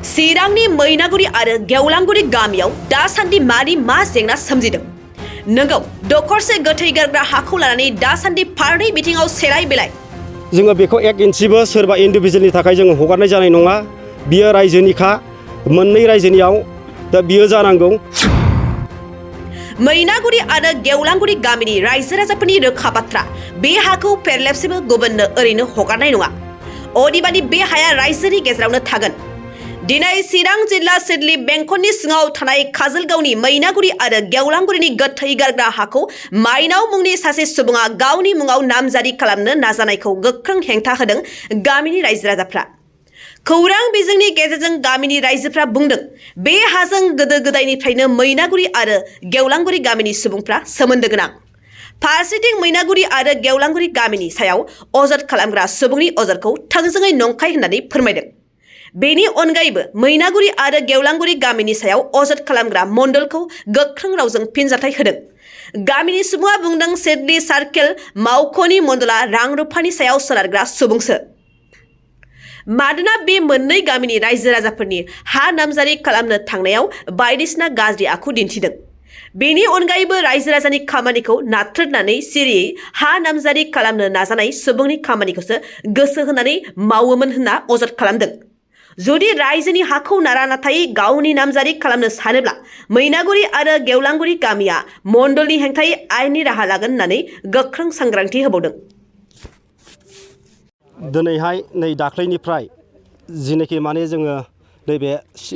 चिरांनि मैनागुरि आरो गेवलांगुरि गामियाव दासान्दि मानि मा जेंना सोमजिदों? नंगौ, दखरसे गोथै गारग्रा हाखौ लानानै दासान्दि फारनै बिथिङाव सेलाय बेलाय। जोङो बेखौ 1 इन्सिबो सोरबा इन्डिभिजुवेलनि थाखाय जोङो हगारनाय जानाय नङा। बियो रायजोनिखा, मोननै रायजोनियाव दा बियो जानांगौ। मैनागुरि आरो गेवलांगुरि गामिनि रायजो राजाफोरनि रोखा बाथ्रा, बे हाखौ फेरलेबसेबो गुबुननो ओरैनो हगारनाय नङा। अदेबानि बे हाया रायजोनि गेजेरावनो थागोन। दिनै चिरां जिल्ला सिडली बेंखननि सिङाव थानाय काजलगावनि मैनागुरि आरो गेवलांगुरिनि गोथै गारग्रा हाखौ माइनाव मुंनि सासे सुबुङा गावनि मुङाव नामजारि खालामनो नाजानायखौ गोख्रों हेंथा होदों गामिनि रायजो राजाफ्रा। खौरां बिजोंनि गेजेरजों गामिनि रायजोफ्रा बुंदों, बे हाजों गोदो गोदायनिफ्रायनो मैनागुरि आरो गेवलांगुरि गामिनि सुबुंफ्रा सोमोन्दो गोनां। फारसेथिं मैनागुरि आरो गेवलांगुरि गामिनि सायाव अजद खालामग्रा सुबुंनि अजदखौ थोंजोङै नंखाय होननानै फोरमायदों। बेनि अनगायैबो मैनागुरि आरो गेवलांगुरि गामिनि सायाव अजद खालामग्रा मण्डलखौ गोख्रों रावजों फिनजाथाय होदों। गामिनि सुबुङा बुंदों, सिडली सार्केल मावख'नि मण्डला रां रुफानि सायाव सोनारग्रा सुबुंसो। मानोना बे मोननै गामिनि रायजो राजाफोरनि हा नामजारि खालामनो थांनायाव बायदिसिना गाज्रि आखु दिन्थिदों। बेनि अनगायैबो रायजो राजानि खामानिखौ नाथ्रोदनानै सिरियै हा नामजारि खालामनो नाजानाय सुबुंनि खामानिखौसो गोसो होनानै मावोमोन होनना अजद खालामदों। जुदि रायजोनि हाखौ नारा नाथायै गावनि नामजारि खालामनो सानोब्ला मैनागुरि आरो गेवलांगुरि गामिया मण्डलनि हेंथायै आयेननि राहा लागोन होननानै गोख्रों सांग्रांथि होबावदों। दिनैहाय नै दाख्लैनिफ्राय जिनाखि माने जोङो नैबे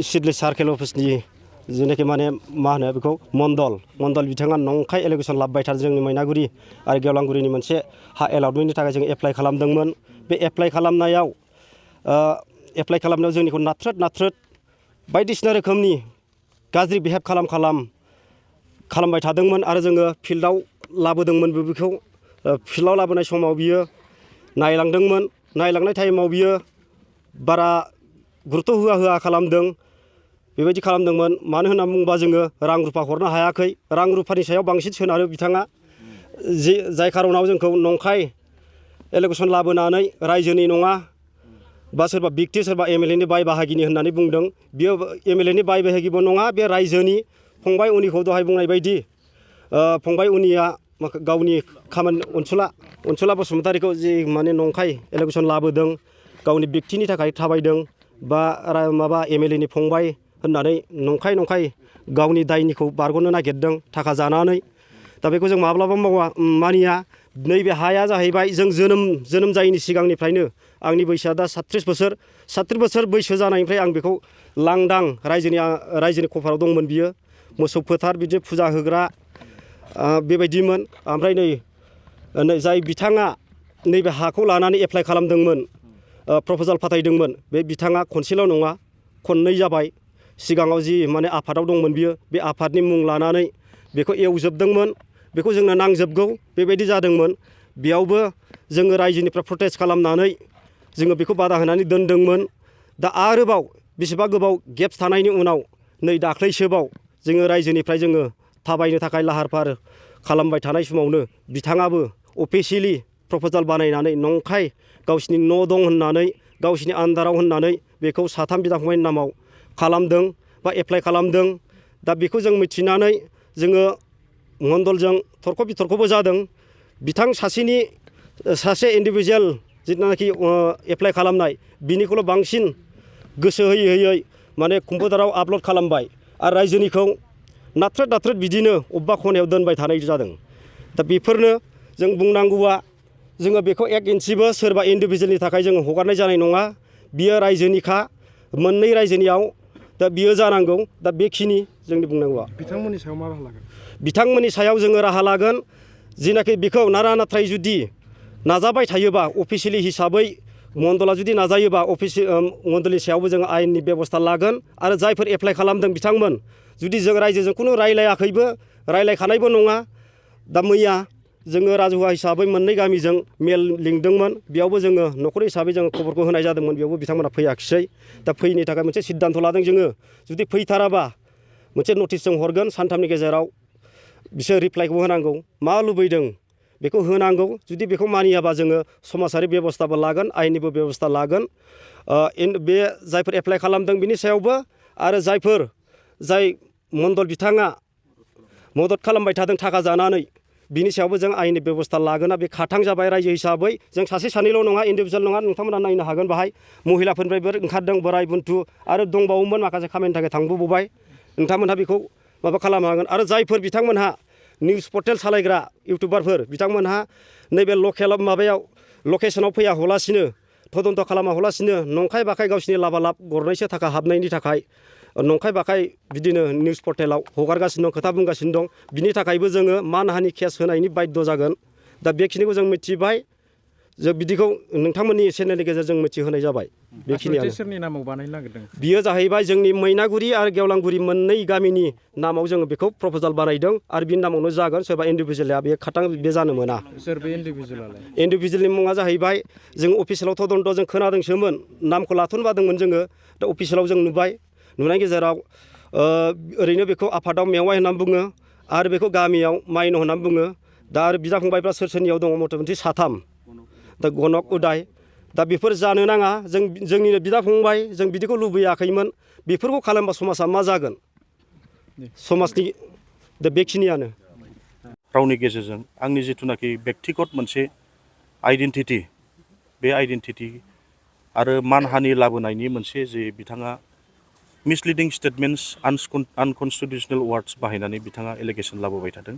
सिडली सार्केल अफिसनि जिनाखि माने मा होनो बेखौ मण्डल बिथाङा नंखाय एलिगेसन लाबोबाय थादों। जोंनि मैनागुरि आरो गेवलांगुरिनि मोनसे हा एलटमेन्टनि थाखाय जों एप्लाइ खालामदोंमोन। बे एप्लाइ खालामनायाव जोंनिखौ नाथ्रोद बायदिसिना रोखोमनि गाज्रि बिहेभ खालामबाय थादोंमोन आरो जोङो फिल्डआव लाबोदोंमोन। बेखौ फिल्डआव लाबोनाय समाव बियो नायलांदोंमोन। नायलांनाय टाइमाव बियो बारा गुरुत्त' होआ खालामदों। बेबायदि खालामदोंमोन। मानो होनना बुङोबा जोङो रां रुफा हरनो हायाखै। रां रुफानि सायाव बांसिन सोनारो बिथाङा। जाय खार'नाव जोंखौ नंखाय एलिगेसन लाबोनानै रायजोनि नङा बा सोरबा बिक्ति सोरबा एमएलएनि बाय बाहागिनि होननानै बुंदों। बियो एमएलएनि बाय बाहागिबो नङा, बे रायजोनि। फंबाय उनिखौ दहाय बुंनाय बायदि फंबाय उनिया गावनि खामानि अनसुला बसुमतारीखौ जि माने नंखाय एलिगेसन लाबोदों, गावनि बिक्तिनि थाखाय थाबायदों बा माबा एमएलएनि फंबाय होननानै नंखाय गावनि दायनिखौ बारग'नो नागिरदों थाखा जानानै। दा बेखौ जों माब्लाबा मानिया। नैबे हाया जाहैबाय जों जोनोम जायैनि सिगांनिफ्रायनो, आंनि बैसोआ दा 37 बोसोर बैसो जानायनिफ्राय आं बेखौ लांदां रायजोनि कभाराव दंमोन। बियो मोसौ फोथार बिदि फुजा होग्रा बेबायदिमोन। ओमफ्राय नै जाय बिथाङा नैबे हाखौ लानानै एप्लाइ खालामदोंमोन, प्रप'जाल फाथायदोंमोन, बे बिथाङा खनसेल' नङा खननै जाबाय। सिगाङाव जि माने आफादाव दंमोन बियो, बे आफादनि मुं लानानै बेखौ एवजोबदोंमोन। बेखौ जोंनो नांजोबगौ बेबायदि जादोंमोन। बेयावबो जोङो रायजोनिफ्राय प्रटेस्ट खालामनानै जोङो बेखौ बादा होनानै दोनदोंमोन। दा आरोबाव बेसेबा गोबाव गेप्स थानायनि उनाव नै दाख्लैसोबाव जोङो रायजोनिफ्राय जोङो थाबायनो थाखाय लाहार फाहार खालामबाय थानाय समावनो बिथाङाबो अफिसियेलि प्रप'जाल बानायनानै नंखाय गावसिनि न' दं होननानै, गावसिनि आन्दाराव होननानै बेखौ 3 बिदा फंबायनि नामाव खालामदों बा एप्लाइ खालामदों। दा बेखौ जों मिथिनानै जोङो मण्डलजों थरख' बिथरख'बो जादों। बिथां सासे इन्डिभिजुवेल जिथुनाखि एप्लाइ खालामनाय, बिनिखौल' बांसिन गोसो होयै माने कम्पिउटाराव आपल'ड खालामबाय आरो रायजोनिखौ नाथ्रोद बिदिनो अबेबा खनायाव दोनबाय थानाय जादों। दा बेफोरनो जों बुंनांगौआ, जोङो बेखौ 1 इन्सिबो सोरबा इन्डिभिजुवेलनि थाखाय जोङो हगारनाय जानाय नङा। बियो रायजोनिखा, मोननै रायजोनियाव दा बियो जानांगौ। दा बेखिनि जोंनि बुंनांगौआ। बिथांमोननि सायाव मा राहा लागोन? बिथांमोननि सायाव जोङो राहा लागोन। जिनाखि बेखौ नारा नाथाय जुदि नाजाबाय थायोबा, अफिसियेलि हिसाबै मण्डला जुदि नाजायोबा मण्डलनि सायावबो जोङो आयेननि बेब'स्था लागोन। आरो जायफोर एप्लाइ खालामदों बिथांमोन, जुदि जों रायजोजों खुनु रायलायखानायबो नङा। दा मैया जोङो राजहुवा हिसाबै मोननै गामिजों मेल लिंदोंमोन। बेयावबो जोङो न'खर हिसाबै जोङो खबरखौ होनाय जादोंमोन। बेयावबो बिथांमोना फैयाखिसै। दा फैनो थाखाय मोनसे सिद्धान्त लादों जोङो। जुदि फैथाराबा मोनसे नटिस जों हरगोन 3 साननि गेजेराव। बिसोर रिप्लाइखौ होनांगौ। मा लुबैदों बेखौ होनांगौ जुदि बेखौ मानियाबा जोङो समाजारि बेबस्थाबो लागोन आयेननिबो बेबस्था लागोन बे जायफोर एप्लाइ खालामदों बिनि सायावबो आरो जाय मण्डल बिथाङा मदद खालामबाय थादों थाखा जानानै बिनि सायावबो जों आयेननि बेबस्था लागोना बे खाथां जाबाय रायजो हिसाबै जों सासे सानैल' नङा इन्डिभिजुवेल नङा नोंथांमोना नायनो हागोन बाहाय महिलाफोरनिफ्रायबो ओंखारदों बोराय बुन्थु आरो दंबावोमोन माखासे खामानिनि थाखाय थांबोबाय नोंथांमोनहा बेखौ माबा खालामनो हागोन आरो जायफोर बिथांमोनहा निउस पर्टेल सालायग्रा इउटुबारफोर बिथांमोनहा नैबे माबायाव लकेसनाव फैया हलासिनो तदन्त खालामा हलासिनो नंखाय बाखाय गावसिनि लाबालाब गरनैसो थाखा हाबनायनि थाखाय नंखाय बाखाय बिदिनो निउस पर्टेलाव हगारगासिनो दं खोथा बुंगासिनो दं बिनि थाखायबो जोङो मानहानि केस होनायनि बाध्य जागोन दा बेखिनिखौ जों मिथिबाय जों बिदिखौ नोंथांमोननि चेनेलनि गेजेरजों मिथिहोनाय जाबाय बेखिनियानो सोरनि नामाव बानायनो नागिरदों बियो जाहैबाय जोंनि मैनागुरि आरो गेवलांगुरि मोननै गामिनि नामाव जोङो बेखौ प्रप'जाल बानायदों आरो बिनि नामावनो जागोन सोरबा इन्डिभिजुवेला बे खाथां बे जानो मोना सोर बे इन्डिभिजुवेलालाय इन्डिभिजुवेलनि मुङा जाहैबाय जों अफिसियेलाव तदन्त जों खोनादोंसोमोन नामखौ लाथ'नो बादोंमोन जोङो दा अफिसियेलाव जों नुबाय नुनायनि गेजेराव ओरैनो बेखौ आफादाव मेवाइ होननानै बुङो आरो बेखौ गामियाव माइन' होननानै बुङो दा आरो बिदा फंबायफ्रा सोरनियाव दङ मथा-मथि 3 दा गनक उदाय दा बेफोर जानो नाङा जोंनिनो बिदा फंबाय जों बिदिखौ लुबैयाखैमोन बेफोरखौ खालामबा समाजा मा जागोन समाजनि दा बेखिनियानो रावनि गेजेरजों आंनि जिथुनाखि बेक्तिगत मोनसे आइडेन्टिटि बे आइडेन्टिटि आरो मानहानि लाबोनायनि मोनसे जे बिथाङा मिसलिडिं स्टेटमेन्टस आनकनस्टिटिउसनेल वार्डस बाहायनानै बिथाङा एलिगेसन लाबोबाय थादों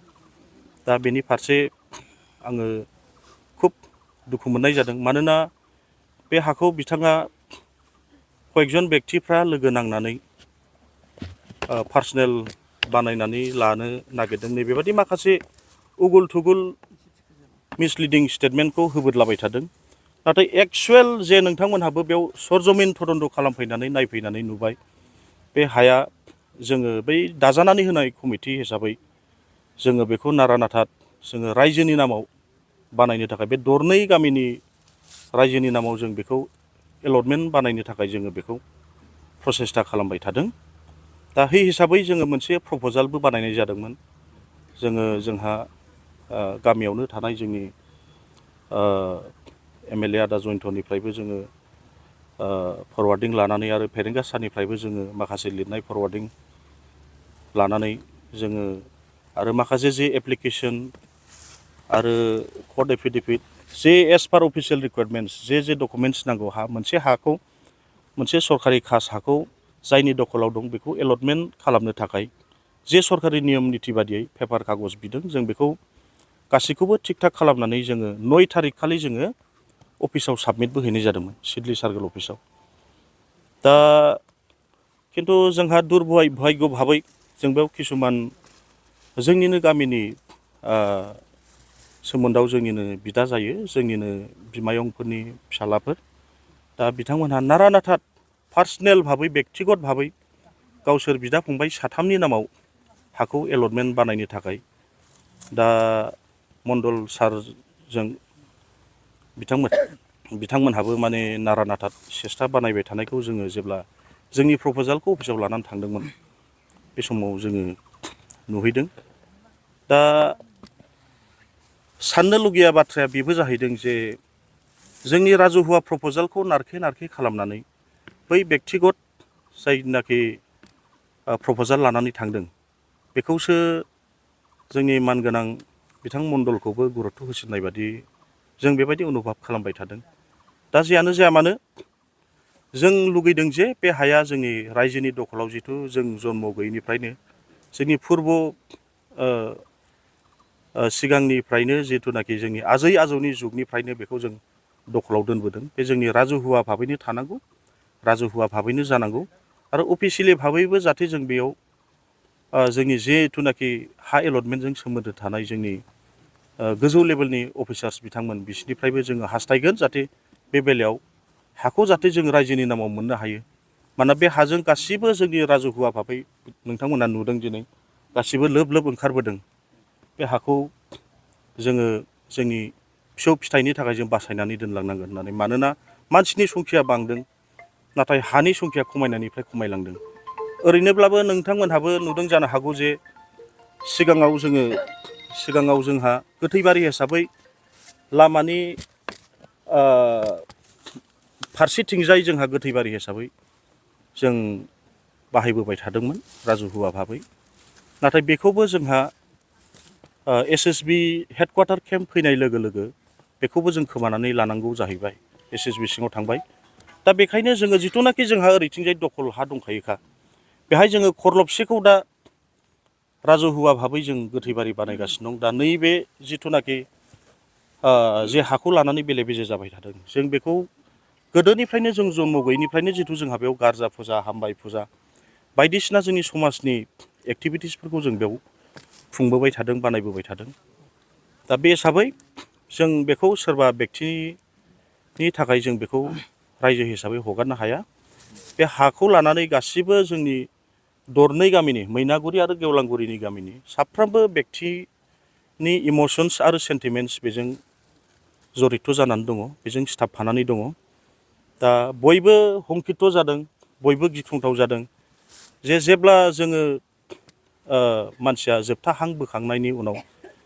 दा बेनि फारसे आङो खुब दुखु मोननाय जादों मानोना बे हाखौ बिथाङा कयेकजन बेक्तिफ्रा लोगो नांनानै पार्सनेल बानायनानै लानो नागिरदों नैबेबादि माखासे उगुल थुगुल मिसलिडिं स्टेटमेन्टखौ होबोदलाबाय थादों नाथाय एक्सुवेल जे नोंथांमोनहाबो बेयाव सरजमिन तदन्त खालामफैनानै नायफैनानै नुबाय बे हाया जोङो बै दाजानानै होनाय कमिटि हिसाबै जोङो बेखौ नारा-नाथा जोङो रायजोनि नामाव बानायनो थाखाय बे दरनै गामिनि रायजोनि नामाव जों बेखौ एलटमेन्ट बानायनो थाखाय जोङो बेखौ प्रसेस्ता खालामबाय थादों दा बे हिसाबै जोङो मोनसे प्रप'जालबो बानायनाय जादोंमोन जोंहा गामियावनो थानाय जोंनि एमएलए आदा जयन्तनिफ्रायबो जोङो फरवार्डिं लानानै आरो फेरेंगासानिफ्रायबो जोङो माखासे लिरनाय फरवार्डिं लानानै जोङो आरो माखासे जे एप्लिकेसन आरो कर्ट एफिडेभिट जे एस पार अफिसियेल रिकुवारमेन्ट्स जे डकुमेन्ट्स नांगौ मोनसे हाखौ मोनसे सरकारि खास हाखौ जायनि दखलाव दं बेखौ एलटमेन्ट खालामनो थाखाय जे सरकारि नियम निथि बादियै पेपार कागज बिदों जों बेखौ गासैखौबो थिग थाक खालामनानै जोङो 9 थारिख खालि जोङो अफिसाव साबमिटबो हैनाय जादोंमोन सिडली सार्कोल अफिसाव दा खिन्थु जोंहा दुर्भाग्य भाबै जों बेयाव किसुमान जोंनिनो गामिनि सोमोन्दोआव जोंनिनो बिदा जायो जोंनिनो बिमायंफोरनि फिसालाफोर दा बिथांमोनहा नारा-नाथा पार्सनेल भाबै बेक्तिगत भाबै गावसोर बिदा फंबाय 3नि नामाव हाखौ एलटमेन्ट बानायनो थाखाय दा मण्डल सारजों बिथांमोनहाबो माने नारा-नाथा सेस्ता बानायबाय थानायखौ जोङो जेब्ला जोंनि प्रप'जालखौ अफिसाव लानानै थांदोंमोन बे समाव जोङो नुहैदों दा साननो लुगैया बाथ्राया बेबो जाहैदों जे जोंनि राजुहुवा प्रप'जालखौ नारखे खालामनानै बै बेक्तिगत जायनाखि प्रप'जाल लानानै थांदों बेखौसो जोंनि मानगोनां बिथां मण्डलखौबो गुरुत्त होसिननाय बादि जों बेबायदि अनुभब खालामबाय थादों दा जियानो जाया मानो जों लुगैदों जे बे हाया जोंनि रायजोनि दखलाव जिथु जों जन्म गैयैनिफ्रायनो जोंनि पुर्ब सिगांनिफ्रायनो जिथुनाखि जोंनि आजै आजौनि जुगनिफ्रायनो बेखौ जों दखलाव दोनबोदों बे जोंनि राजुहुवा भाबैनो थानांगौ राजुहुवा भाबैनो जानांगौ आरो अफिसियेलि भाबैबो जाहाथे जों बेयाव जोंनि जिथुनाखि हा एलटमेन्टजों सोमोन्दो थानाय जोंनि गोजौ लेभेलनि अफिसार्स बिथांमोन बिसोरनिफ्रायबो जोङो हास्थायगोन जाहाथे बे बेलायाव हाखौ जाहाथे जों रायजोनि नामाव मोननो हायो मानोना बे हाजों गासिबो जोंनि राजुहुवा भाबै नोंथांमोना नुदों दिनै गासिबो लोब लोब ओंखारबोदों बे हाखौ जोङो जोंनि फिसौ फिथाइनि थाखाय जों बासायनानै दोनलांनांगोन होननानै मानोना मानसिनि संख्या बांदों नाथाय हानि संख्या खमायनायनिफ्राय खमायलांदों ओरैनोब्लाबो नोंथांमोनहाबो नुदों जानो हागौ जे सिगाङाव जोङो सिगाङाव जोंहा गोथैबारि हिसाबै लामानि फारसेथिंजाय जोंहा गोथैबारि हिसाबै जों बाहायबोबाय थादोंमोन राजुहुवा भाबै। नाथाय बेखौबो जोंहा SSB हेडक्वार्टार केम्प फैनाय लोगो लोगो बेखौबो जों खोमानानै लानांगौ जाहैबाय। SSB सिङाव थांबाय। दा बेखायनो जोङो जिथुनाखि जोंहा ओरैथिंजाय दखल हा दंखायोखा बेहाय जोङो खरलबसेखौ दा राजुहुवा भाबै जों गोथैबारि बानायगासिनो दं। दा नैबे जिथुनाखि जे हाखौ लानानै बेले बेजे जाबाय थादों जों बेखौ गोदोनिफ्रायनो जों जन्म गैयैनिफ्रायनो जिथु जोंहा बेयाव गारजा फुजा हामबाय फुजा बायदिसिना जोंनि समाजनि एक्टिभिटिसफोरखौ जों बेयाव खुंबोबाय थादों बानायबोबाय थादों। दा बे हिसाबै जों बेखौ सोरबा बेक्तिनि थाखाय जों बेखौ रायजो हिसाबै हगारनो हाया। बे हाखौ लानानै गासिबो जोंनि दरनै गामिनि मैनागुरि आरो गेवलांगुरिनि गामिनि साफ्रोमबो बेक्तिनि इमसन्स आरो सेन्टिमेन्ट्स बेजों जरित जानानै दङ, बेजों सिथाबफानानै दङ। दा बयबो हंकित जादों, बयबो गिख्रंथाव जादों जे जेब्ला जोङो मानसिया जोबथा हां बोखांनायनि उनाव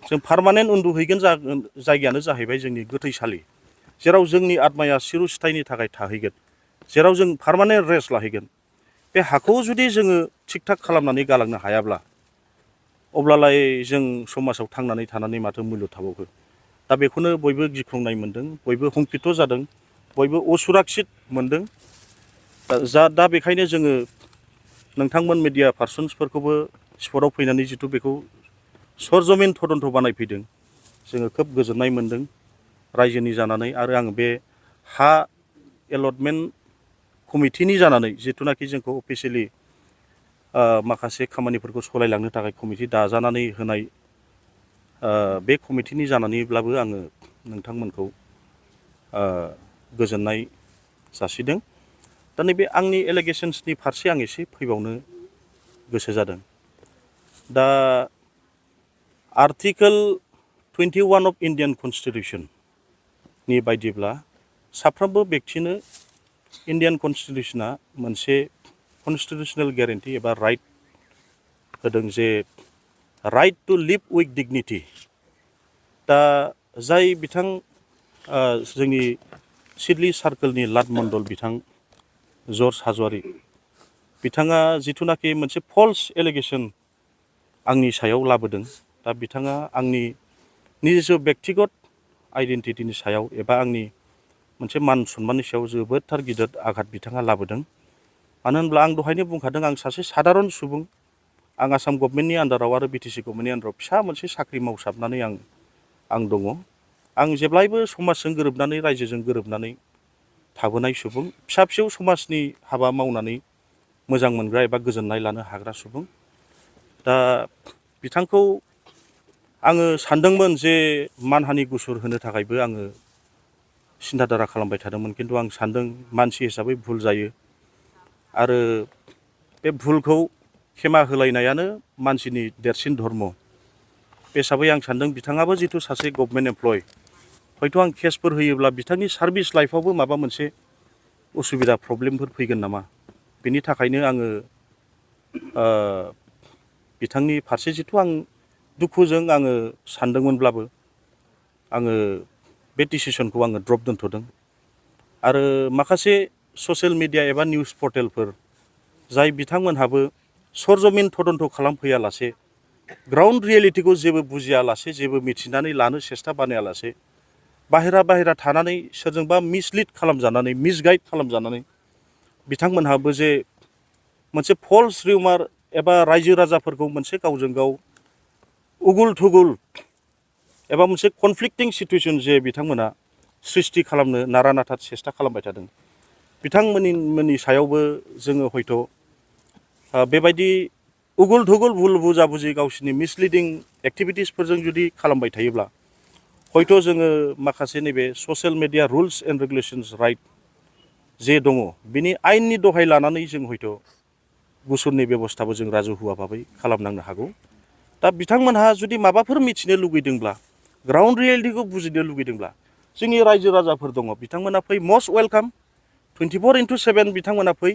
जों पार्मानेन्ट उन्दुहैगोन जायगायानो जाहैबाय जोंनि गोथैसालि, जेराव जोंनि आत्माया सिरस्तायनि थाखाय थाहैगोन, जेराव जों पार्मानेन्ट रेस्ट लाहैगोन। बे हाखौ जुदि जोङो थिग थाक खालामनानै गालांनो हायाब्ला अब्लालाय जों समाजाव थांनानै थानानै माथो मुल्य थाबावगोन। दा बेखौनो बयबो गिख्रंनाय मोनदों, बयबो हंकित जादों, बयबो असुराक्षित मोनदों। दा बेखायनो जोङो नोंथांमोन मिडिया पार्सन्सफोरखौबो स्पटआव फैनानै जिथु बेखौ सरजमिन तदन्त बानायफैदों जोङो खोब गोजोननाय मोनदों रायजोनि जानानै। आरो आं बे हा एलटमेन्ट कमिटिनि जानानै जिथुनाखि जोंखौ अफिसियेलि माखासे खामानिफोरखौ सालायलांनो थाखाय कमिटि दाजानानै होनाय बे कमिटिनि जानानैब्लाबो आङो नोंथांमोनखौ गोजोननाय जासिदों। दा नैबे आंनि एलिगेसन्सनि फारसे आं एसे फैबावनो गोसो जादों। दा आर्टिकोल 21 अफ इण्डियान कनस्टिटिउसननि बायदिब्ला साफ्रोमबो बेक्तिनो इण्डियान कनस्टिटिउसना मोनसे कनस्टिटिउसनेल गेरेन्टि एबा राइट होदों जे राइट टु लिभ उइथ डिगनिटि। दा जाय बिथां जोंनि सिडली सार्कोलनि लाट मण्डल बिथां जर्ज हाज'वारि बिथाङा जिथुनाखि मोनसे फल्स एलिगेसन आंनि सायाव लाबोदों। दा बिथाङा आंनि निजे बेक्तिगत आइडेन्टिटिनि सायाव एबा आंनि मोनसे मान सन्माननि सायाव जोबोदथार गिदिर आघात बिथाङा लाबोदों। मानो होनब्ला आं दहायनो बुंखादों आं सासे सादारन सुबुं, आं आसाम गभर्नमेन्टनि आन्दाराव आरो BTC गभर्नमेन्टनि आन्दाराव फिसा मोनसे साख्रि मावसाबनानै आं दङ। आं जेब्लायबो समाजजों गोरोबनानै रायजोजों गोरोबनानै थाबोनाय सुबुं, फिसा फिसौ समाजनि हाबा मावनानै मोजां मोनग्रा एबा गोजोननाय लानो हाग्रा सुबुं। दा बिथांखौ आङो सानदोंमोन जे मानहानि गुसुर होनो थाखायबो आङो सिन्थाधारा खालामबाय थादोंमोन, खिन्थु आं सानदों मानसि हिसाबै भुल जायो आरो बे भुलखौ क्षेमा होलायनायानो मानसिनि देरसिन धर्म। बे हिसाबै आं सानदों बिथाङाबो जिथु सासे गभर्नमेन्ट एमप्लय, हयथ' आं केसफोर होयोब्ला बिथांनि सार्भिस लाइफआवबो माबा मोनसे उसुबिदा प्रब्लेमफोर फैगोन नामा, बेनि थाखायनो आङो बिथांनि फारसे जिथु आं दुखुजों आङो सानदोंमोनब्लाबो आङो बे डिसिसनखौ आङो ड्रप दोन्थ'दों। आरो माखासे ससियेल मिडिया एबा निउस पर्टेलफोर जाय बिथांमोनहाबो सरजमिन तदन्त खालामफैयालासे, ग्राउन्ड रियेलिटिखौ जेबो बुजियालासे, जेबो मिथिनानै लानो सेस्था बानायालासे बाहेरा थानानै सोरजोंबा मिसलिड खालामजानानै मिसगाइड खालामजानानै बिथांमोनहाबो जे मोनसे फल्स रिउमार एबा रायजो राजाफोरखौ मोनसे गावजों गाव उगुल थुगुल एबा मोनसे कनफ्लिक्टिं सिटुएसन जे बिथांमोना सृष्टि खालामनो नारा नाथा सेस्था खालामबाय थादों, बिथांमोननि सायावबो जोङो हयथ' बेबायदि उगुल थुगुल भुल बुजा बुजि गावसिनि मिसलिडिं एक्टिभिटिसफोरजों जुदि खालामबाय थायोब्ला हयथ' जोङो माखासे नैबे social media rules and regulations right जे दङ बिनि आयेननि दहाय लानानै जों हयथ' गुसुरनि बेबस्थाबो जों राजुहुवा भाबै खालामनांनो हागौ। दा बिथांमोनहा जुदि माबाफोर मिथिनो लुगैदोंब्ला, ग्राउन्ड रियेलिटिखौ बुजिनो लुगैदोंब्ला जोंनि रायजो राजाफोर दङ, बिथांमोना फै, मस्ट वेलकाम, 24/7 बिथांमोना फै,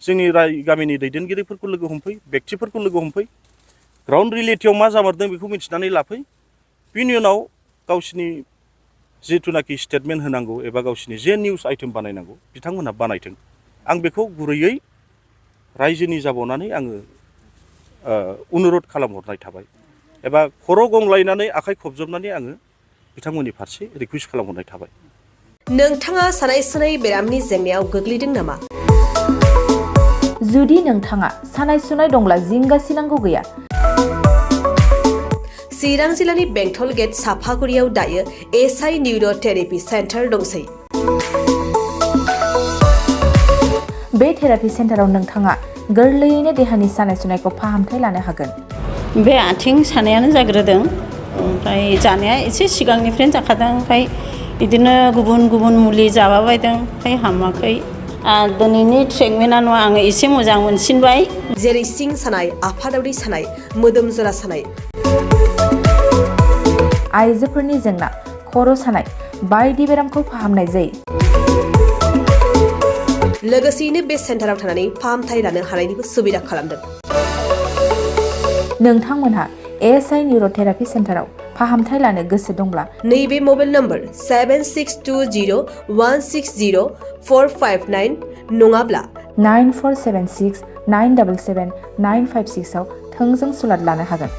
जोंनि गामिनि दैदेनगिरिफोरखौ लोगो हमफै, बेक्तिफोरखौ लोगो हमफै, ग्राउन्ड रियेलिटियाव मा जामारदों बेखौ मिथिनानै लाफै। बिनि उनाव गावसिनि जिथुनाखि स्टेटमेन्ट होनांगौ एबा गावसिनि जे निउस आइटेम बानायनांगौ बिथांमोनहा बानायथों आं बेखौ गुरैयै रायजोनि जाबावनानै आङो अनुरद खालामहरनाय थाबाय एबा खर' गंलायनानै आखाइ खबजबनानै आङो बिथांमोननि फारसे रिकुवेस्ट खालामहरनाय थाबाय। नोंथाङा सानाय सुनाय बेरामनि जेंनायाव गोग्लैदों नामा? जुदि नोंथाङा सानाय सुनाय दंब्ला जिंगा सिनांगौ गैया। चिरां जिल्लानि बेंटल गेट साफागुरियाव दायो एसआइ निउर' थेरापि सेन्टार दंसै। बे थेरापि सेन्टाराव नोंथाङा गोरलैयैनो देहानि सानाय सुनायखौ फाहामथाय लानो हागोन। बे आथिं सानायानो जाग्रोदों ओमफ्राय जानाया एसे सिगांनिफ्रायनो जाखादों ओमफ्राय बिदिनो गुबुन गुबुन मुलि जाबाबायदों ओमफ्राय हामाखै। दिनैनि ट्रिटमेन्टआ आङो एसे मोजां मोनसिनबाय। जेरै सिं सानाय, आफादावरि सानाय, मोदोम जरा सानाय, आइजोफोरनि जेंना, खर' सानाय बायदि बेरामखौ फाहामनाय जायो। लोगोसेयैनो बे सेन्टाराव थानानै फाहामथाय लानो हानायनिबो सुबिदा खालामदों। नोंथांमोनहा एसआइ निउर' थेरापि सेन्टाराव फाहामथाय लानो गोसो दंब्ला नैबे मबाइल नम्बर 7620160459 नङाब्ला 9476977956 आव थोंजों सुलाद लानो हागोन।